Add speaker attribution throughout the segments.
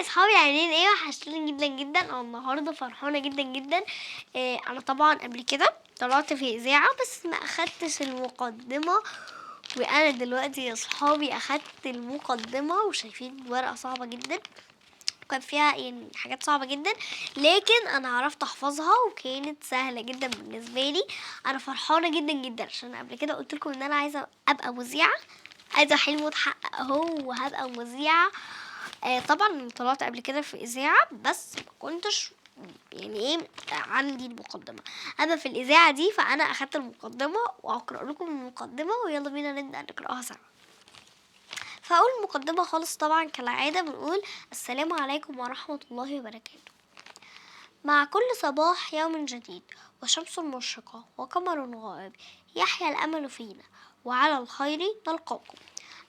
Speaker 1: يا صحابي؟ عاملين ايه؟ وحشتوني جدا جدا. انا النهارده فرحانة جدا جدا. انا طبعا قبل كده طلعت في اذاعة بس ما اخدتش المقدمة، وانا دلوقتي يا صحابي اخدت المقدمة، وشايفين ورقة صعبة جدا وكان فيها حاجات صعبة جدا، لكن انا عرفت احفظها وكانت سهلة جدا بالنسبة لي. انا فرحانة جدا جدا عشان قبل كده قلت لكم ان انا عايزه ابقى مذيعه، عايزه حلم اتحقق اهو وهبقى مذيعه. طبعا طلعت قبل كده في اذاعة بس ما كنتش عندي المقدمة. اما في الاذاعة دي فانا اخدت المقدمة وهقرا لكم المقدمة، ويلا بينا نبدا نقراها سوا. فاول مقدمه خالص طبعا كالعادة بنقول السلام عليكم ورحمة الله وبركاته. مع كل صباح يوم جديد وشمس مشرقة وقمر غائب يحيا الامل فينا وعلى الخير نلقاكم.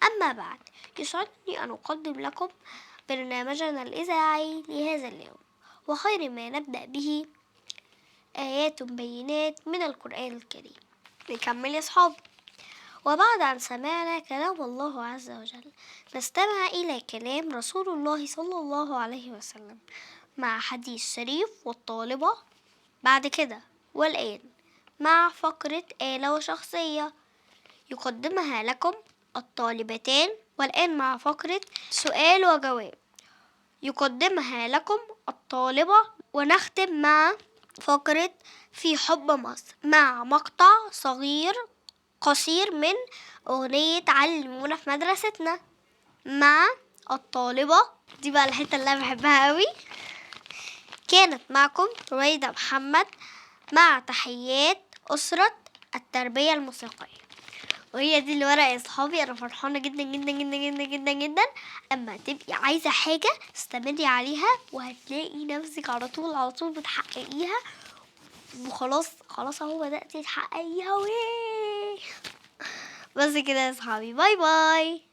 Speaker 1: أما بعد، يسعدني أن أقدم لكم برنامجنا الإذاعي لهذا اليوم، وخير ما نبدأ به آيات بينات من القرآن الكريم. نكمل يا صحابي. وبعد أن سمعنا كلام الله عز وجل نستمع إلى كلام رسول الله صلى الله عليه وسلم مع حديث شريف والطالبة بعد كده. والآن مع فقرة آلة وشخصية يقدمها لكم الطالبتان. والآن مع فقرة سؤال وجواب يقدمها لكم الطالبة. ونختم مع فقرة في حب مصر مع مقطع صغير قصير من أغنية علمونا في مدرستنا مع الطالبة. دي بقى الحتة اللي أنا بحبها قوي. كانت معكم رويدة محمد مع تحيات أسرة التربية الموسيقية. وهي دي الورقة يا صحابي. أنا فرحانة جدا جدا جدا جدا جدا جدا. أما تبقي عايزة حاجة استمري عليها وهتلاقي نفسك على طول على طول بتحققيها، وخلاص خلاص اهو بدأتي تحققيها. ويه بس كده يا صحابي، bye bye.